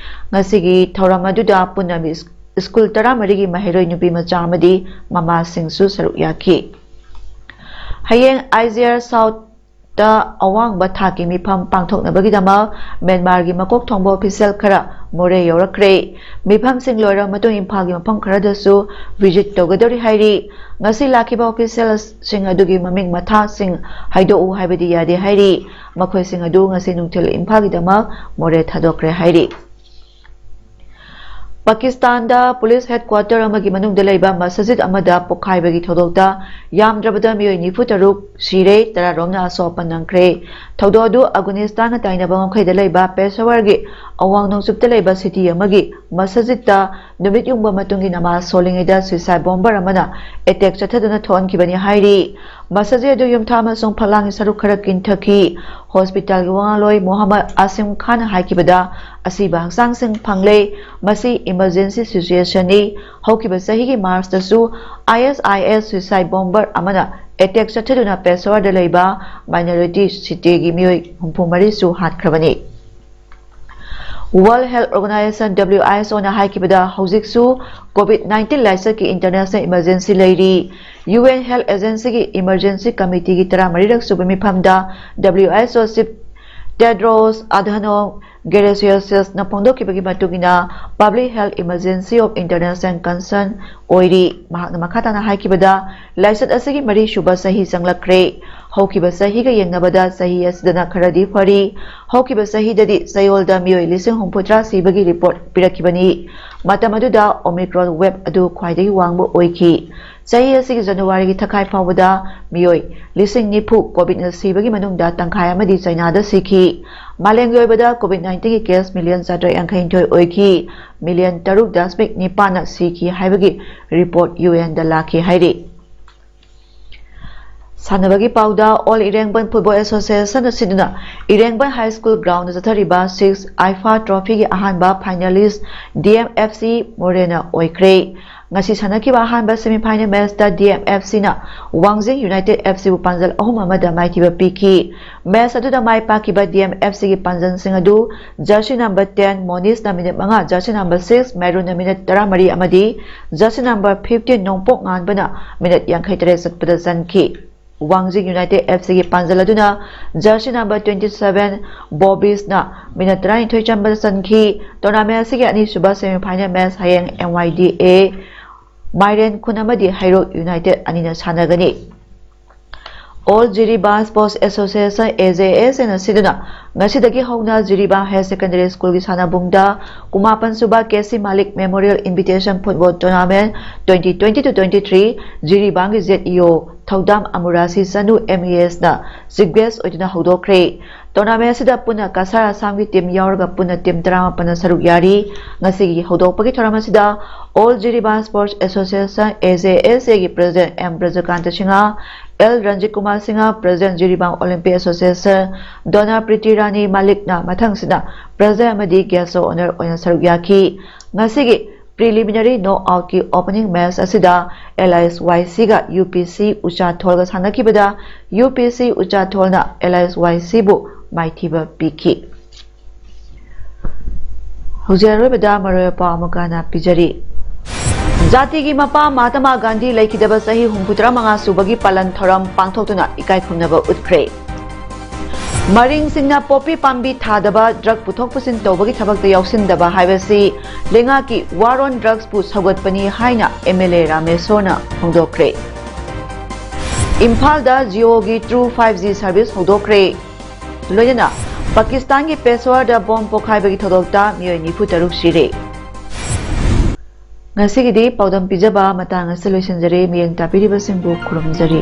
ꯉꯁꯤꯒꯤ ꯊꯧꯔꯝ ꯑꯗꯨꯗ ꯄꯨꯟꯅ ꯃꯤꯁ-, school ꯇꯔꯥꯃꯔꯤꯒꯤ ꯃꯍꯩꯔꯣꯏ ꯅꯨꯄꯤ ꯃꯆꯥ ꯑꯃꯗꯤ ꯃꯃꯥꯁꯤꯡꯁꯨ ꯁꯔꯨꯛ ꯌꯥꯈꯤ꯫ ꯍꯌꯦꯡ I Z R South ꯇ ꯑꯋꯥꯡꯕ ꯊꯥꯛꯀꯤ ꯃꯤꯐꯝ ꯄꯥꯡꯊꯣꯛꯅꯕꯒꯤꯗꯃꯛ ꯃ꯭ꯌꯥꯟꯃꯥꯔꯒꯤ ꯃꯀꯣꯛ ꯊꯣꯡꯕ official ꯈꯔ ꯃꯣꯔꯦ ꯌꯧꯔꯛꯈ꯭ꯔꯦ꯫ ꯃꯤꯐꯝꯁꯤꯡ ꯂꯣꯏꯔꯕ ꯃꯇꯨꯡ ꯏꯝꯐꯥꯜꯒꯤ ꯃꯐꯝ ꯈꯔꯗꯁꯨ visit ꯇꯧꯒꯗꯧꯔꯤ ꯍꯥꯏꯔꯤ꯫ ꯉꯁꯤ ꯂꯥꯛꯈꯤꯕ officialꯁꯤꯡ ꯑꯗꯨꯒꯤ ꯃꯃꯤꯡ ꯃꯊꯥꯁꯤꯡ ꯍꯥꯏꯗꯣꯛꯎ ꯍꯥꯏꯕꯗꯤ ꯌꯥꯗꯦ ꯍꯥꯏꯔꯤ꯫ ꯃꯈꯣꯏꯁꯤꯡ ꯑꯗꯨ ꯉꯁꯤ ꯅꯨꯡꯊꯤꯜ ꯏꯝꯐꯥꯜꯒꯤꯗꯃꯛ ꯃꯣꯔꯦ ꯊꯥꯗꯣꯛꯈ꯭ꯔꯦ ꯍꯥꯏꯔꯤ꯫ ꯄꯥꯀꯤꯁꯇꯥꯟꯗ police headquarter ꯑꯃꯒꯤ ꯃꯅꯨꯡꯗ ꯂꯩꯕ ꯃꯁꯖꯤꯗ ꯑꯃꯗ ꯄꯣꯈꯥꯏꯕꯒꯤ ꯊꯧꯗꯣꯛꯇ ꯌꯥꯝꯗ꯭ꯔꯕꯗ ꯃꯤꯑꯣꯏ ꯅꯤꯐꯨ ꯇꯔꯨꯛ ꯁꯤꯔꯦ, ꯇꯔꯥꯔꯣꯝꯅ ꯑꯁꯣꯛ ꯑꯄꯟ ꯅꯪꯈ꯭ꯔꯦ꯫ ꯊꯧꯗꯣꯛ ꯑꯗꯨ ꯑꯐꯒꯥꯅꯤꯁꯇꯥꯟꯒ ꯇꯥꯏꯅꯕ ꯉꯝꯈꯩꯗ ꯂꯩꯕ ꯄꯦꯁꯥꯋꯔꯒꯤ ꯑꯋꯥꯡ ꯅꯣꯡꯆꯨꯞꯇ ꯂꯩꯕ ꯁꯤꯇꯤ ꯑꯃꯒꯤ ꯃꯁꯖꯤꯗꯇ ꯅꯨꯃꯤꯠ ꯌꯨꯡꯕ ꯃꯇꯨꯡꯒꯤ ꯅꯃꯥꯖ ꯁꯣꯜꯂꯤꯉꯩꯗ suicide bomber ꯑꯃꯅ attack ꯆꯠꯊꯗꯨꯅ ꯊꯣꯛꯍꯟꯈꯤꯕꯅꯤ ꯍꯥꯏꯔꯤ꯫ ꯃꯁꯖꯤꯗ ꯑꯗꯨ ꯌꯨꯝꯊꯥ ꯑꯃꯁꯨꯡ ꯐꯛꯂꯥꯡꯒꯤ ꯁꯔꯨꯛ ꯈꯔ ꯀꯤꯟꯊꯈꯤ꯫ ꯍꯣꯁꯄꯤꯇꯥꯜꯒꯤ ꯋꯥꯉꯥꯡꯂꯣꯏ ꯃꯣꯍꯝꯃꯗ ꯑꯁꯤꯝ ꯈꯥꯟꯅ ꯍꯥꯏꯈꯤꯕꯗ, ꯑꯁꯤꯕ ꯍꯛꯆꯥꯡꯁꯤꯡ ꯐꯪꯂꯦ꯫ ꯃꯁꯤ emergency situationꯅꯤ꯫ ꯍꯧꯈꯤꯕ ꯆꯍꯤꯒꯤ ꯃꯥꯔꯆꯇꯁꯨ ISIS suicide bomber ꯑꯃꯅ attack ꯆꯠꯊꯗꯨꯅ ꯄꯦꯁꯥꯋꯔꯗ ꯂꯩꯕ minority cityꯒꯤ ꯃꯤꯑꯣꯏ ꯍꯨꯝꯐꯨ ꯃꯔꯤꯁꯨ ꯍꯥꯠꯈ꯭ꯔꯕꯅꯤ꯫ World Health Organization, WHOꯅ ꯍꯥꯏꯈꯤꯕꯗ, ꯍꯧꯖꯤꯛꯁꯨ COVID nineteen ꯂꯥꯏꯆꯠꯀꯤ international emergency ꯂꯩꯔꯤ꯫ UN Health Agencyꯒꯤ Emergency Committeeꯒꯤ ꯇꯔꯥꯃꯔꯤꯔꯛ ꯁꯨꯕ ꯃꯤꯐꯝꯗ WHO Chief Tedros Adhanom Ghebreyesusꯅ ꯐꯣꯡꯗꯣꯛꯈꯤꯕꯒꯤ ꯃꯇꯨꯡ ꯏꯟꯅ, public health emergency of international concern ꯑꯣꯏꯔꯤ꯫ ꯃꯍꯥꯛꯅ ꯃꯈꯥ ꯇꯥꯅ ꯍꯥꯏꯈꯤꯕꯗ, ꯂꯥꯏꯆꯠ ꯑꯁꯤꯒꯤ ꯃꯔꯤꯁꯨꯕ ꯆꯍꯤ ꯆꯪꯂꯛꯈ꯭ꯔꯦ꯫ ꯍꯧꯈꯤꯕ ꯆꯍꯤꯒ ꯌꯦꯡꯅꯕꯗ ꯆꯍꯤ ꯑꯁꯤꯗꯅ ꯈꯔꯗꯤ ꯐꯔꯤ꯫ ꯍꯧꯈꯤꯕ ꯆꯍꯤꯗꯗꯤ ꯆꯌꯣꯜꯗ ꯃꯤꯑꯣꯏ ꯂꯤꯁꯤꯡ ꯍꯨꯝꯐꯨꯇꯔꯥ ꯁꯤꯕꯒꯤ report ꯄꯤꯔꯛꯈꯤꯕꯅꯤ꯫ ꯃꯇꯝ ꯑꯗꯨꯗ Omicron wave ꯑꯗꯨ ꯈ꯭ꯋꯥꯏꯗꯒꯤ ꯋꯥꯡꯕ ꯑꯣꯏꯈꯤ꯫ ꯆꯍꯤ ꯑꯁꯤꯒꯤ ꯖꯅꯋꯥꯔꯤꯒꯤ ꯊꯈꯥꯏ ꯐꯥꯎꯕꯗ ꯃꯤꯑꯣꯏ ꯂꯤꯁꯤꯡ ꯅꯤꯐꯨ COVIDꯅ ꯁꯤꯕꯒꯤ ꯃꯅꯨꯡꯗ ꯇꯪꯈꯥꯏ ꯑꯃꯗꯤ ꯆꯥꯏꯅꯥꯗ ꯁꯤꯈꯤ꯫ ꯃꯥꯂꯦꯝꯒꯤ ꯑꯣꯏꯕꯗ COVID nineteenꯒꯤ case million ꯆꯥꯇ꯭ꯔꯦꯠ ꯌꯥꯡꯈꯩꯅꯤꯊꯣꯏ ꯑꯣꯏꯈꯤ꯫ Million ꯇꯔꯨꯛ ꯗꯁꯃꯤꯛ ꯅꯤꯄꯥꯟꯅ ꯁꯤꯈꯤ ꯍꯥꯏꯕꯒꯤ report UNꯗ ꯂꯥꯛꯈꯤ ꯍꯥꯏꯔꯤ꯫ ꯁꯥꯟꯅꯕꯒꯤ ꯄꯥꯎꯗ, All Irengban Football Associationꯅ ꯁꯤꯟꯗꯨꯅ ꯏꯔꯦꯡꯕꯟ High School groundꯗ ꯆꯠꯊꯔꯤꯕ six IFA trophyꯒꯤ ꯑꯍꯥꯟꯕ finalist DMFC ꯃꯣꯔꯦꯅ ꯑꯣꯏꯈ꯭ꯔꯦ꯫ ꯉꯁꯤ ꯁꯥꯟꯅꯈꯤꯕ ꯑꯍꯥꯟꯕ semifinal matchꯇ DMFCꯅ ꯋꯥꯡꯖꯤꯡ United FCꯕꯨ ꯄꯥꯟꯖꯜ ꯑꯍꯨꯝ ꯑꯃꯗ ꯃꯥꯏꯊꯤꯕ ꯄꯤꯈꯤ꯫ Match ꯑꯗꯨꯗ ꯃꯥꯏ ꯄꯥꯛꯈꯤꯕ DMFCꯒꯤ ꯄꯥꯟꯖꯜꯁꯤꯡ ꯑꯗꯨ jersey number ten ꯃꯣꯅꯤꯁꯅ minute ꯃꯉꯥ, jersey number six ꯃꯦꯔꯨꯟꯅ minute ꯇꯔꯥꯃꯔꯤ ꯑꯃꯗꯤ jersey number fifteen ꯅꯣꯡꯄꯣꯛ ꯉꯥꯟꯕꯅ minute ꯌꯥꯡꯈꯩ ꯇꯔꯦꯠ ꯆꯠꯄꯗ ꯆꯟꯈꯤ꯫ ꯋꯥꯡꯖꯤꯡ United FCꯒꯤ ꯄꯥꯟꯖꯜ ꯑꯗꯨꯅ jersey number twenty seven ꯕꯣꯕꯤꯁꯅ minute ꯇꯔꯥꯅꯤꯊꯣꯏ ꯆꯟꯕꯗ ꯆꯟꯈꯤ꯫ Tournament ꯑꯁꯤꯒꯤ ꯑꯅꯤꯁꯨꯕ semifinal match ꯍꯌꯦꯡ MYDA ꯃꯥꯏꯔꯦꯟ ꯈꯨꯟ ꯑꯃꯗꯤ ꯍꯩꯔꯣꯛ United ꯑꯅꯤꯅ ꯁꯥꯟꯅꯒꯅꯤ꯫ All Jiribam Sports Association, A J S, ꯑꯁꯤꯗꯨꯅ ꯉꯁꯤꯗꯒꯤ ꯍꯧꯅ ꯖꯤꯔꯤꯕꯥꯝ Higher Secondary Schoolꯒꯤ ꯁꯥꯟꯅꯕꯨꯡꯗ ꯀꯨꯟꯃꯥꯄꯟ ꯁꯨꯕ K C Malik Memorial Invitation Football Tournament twenty twenty to twenty three, ꯖꯤꯔꯤꯕꯥꯝꯒꯤ Z E O ꯊꯧꯗꯥꯝ ꯑꯃꯨꯔꯥꯁꯤ ꯆꯅꯨ, M E S, ꯅ Chief Guest ꯑꯣꯏꯗꯨꯅ ꯍꯧꯗꯣꯛꯈ꯭ꯔꯦ꯫ Tournament ꯑꯁꯤꯗ ꯄꯨꯟꯅ ꯀꯁꯥꯔ ꯑꯁꯥꯝꯒꯤ team ꯌꯥꯎꯔꯒ ꯄꯨꯟꯅ team ꯇꯔꯥꯃꯥꯄꯟꯅ ꯁꯔꯨꯛ ꯌꯥꯔꯤ꯫ ꯉꯁꯤꯒꯤ ꯍꯧꯗꯣꯛꯄꯒꯤ ꯊꯧꯔꯝ ꯑꯁꯤꯗ All Jiribam Sports Association, A J S A, ꯒꯤ President M ꯕ꯭ꯔꯖꯀꯥꯟꯇ Singh, L Ranjit Kumar Singh, President, Jiribam Olympic Association, ꯗꯣꯅꯥ Preeti ꯔꯥꯅꯤ ꯃꯥꯂꯤꯛꯅ ꯃꯊꯪꯁꯤꯅ President ꯑꯃꯗꯤ Guest of Honour ꯑꯣꯏꯅ ꯁꯔꯨꯛ ꯌꯥꯈꯤ꯫ ꯉꯁꯤꯒꯤ preliminary knockoutꯀꯤ opening match ꯑꯁꯤꯗ L I S Y Cꯒ U P C ꯎꯆꯥꯊꯣꯜꯒ ꯁꯥꯟꯅꯈꯤꯕꯗ U P C ꯎꯆꯥꯊꯣꯜꯅ L I S Y Cꯕꯨ ꯃꯥꯏꯊꯤꯕ ꯄꯤꯈꯤ꯫ ꯍꯧꯖꯤꯛ ꯑꯔꯣꯏꯕꯗ ꯃꯔꯨꯑꯣꯏꯕ ꯄꯥꯎ ꯑꯃꯨꯛꯀ ꯍꯟꯅ ꯄꯤꯖꯔꯤ꯫ ꯖꯥꯇꯤꯒꯤ ꯃꯄꯥ ꯃꯍꯥꯇꯃꯥ ꯒꯥꯟꯙꯤ ꯂꯩꯈꯤꯗꯕ ꯆꯍꯤ ꯍꯨꯝꯐꯨꯇꯔꯥ ꯃꯉꯥ ꯁꯨꯕꯒꯤ ꯄꯥꯂꯟ ꯊꯧꯔꯝ ꯄꯥꯡꯊꯣꯛꯇꯨꯅ ꯏꯀꯥꯏ ꯈꯨꯝꯅꯕ ꯎꯠꯈ꯭ꯔꯦ꯫ ꯃꯔꯤꯡꯁꯤꯡꯅ ꯄꯣꯄꯤ ꯄꯥꯝꯕꯤ ꯊꯥꯗꯕ, drug ꯄꯨꯊꯣꯛ ꯄꯨꯁꯤꯟ ꯇꯧꯕꯒꯤ ꯊꯕꯛꯇ ꯌꯥꯎꯁꯤꯟꯗꯕ ꯍꯥꯏꯕꯁꯤ ꯂꯩꯉꯥꯛꯀꯤ war on drugsꯄꯨ ꯁꯧꯒꯠꯄꯅꯤ ꯍꯥꯏꯅ M L A ꯔꯥꯃꯦꯁꯣꯔꯅ ꯐꯣꯡꯗꯣꯛꯈ꯭ꯔꯦ꯫ ꯏꯝꯐꯥꯜꯗ Jioꯒꯤ True five G service ꯍꯧꯗꯣꯛꯈ꯭ꯔꯦ꯫ ꯂꯣꯏꯅꯅ ꯄꯥꯀꯤꯁꯇꯥꯟꯒꯤ ꯄꯦꯁꯋꯥꯔꯗ bomb ꯄꯣꯈꯥꯏꯕꯒꯤ ꯊꯧꯗꯣꯛꯇ ꯃꯤꯑꯣꯏ ꯅꯤꯐꯨ ꯇꯔꯨꯛ ꯁꯤꯔꯦ꯫ ꯉꯁꯤꯒꯤꯗꯤ ꯄꯥꯎꯗꯝ ꯄꯤꯖꯕ ꯃꯇꯥꯡ ꯑꯁꯤꯗ ꯂꯣꯏꯁꯤꯟꯖꯔꯦ꯫ ꯃꯤꯠꯌꯦꯡ ꯇꯥꯕꯤꯔꯤꯕꯁꯤꯡꯕꯨ ꯈꯨꯔꯨꯝꯖꯔꯤ꯫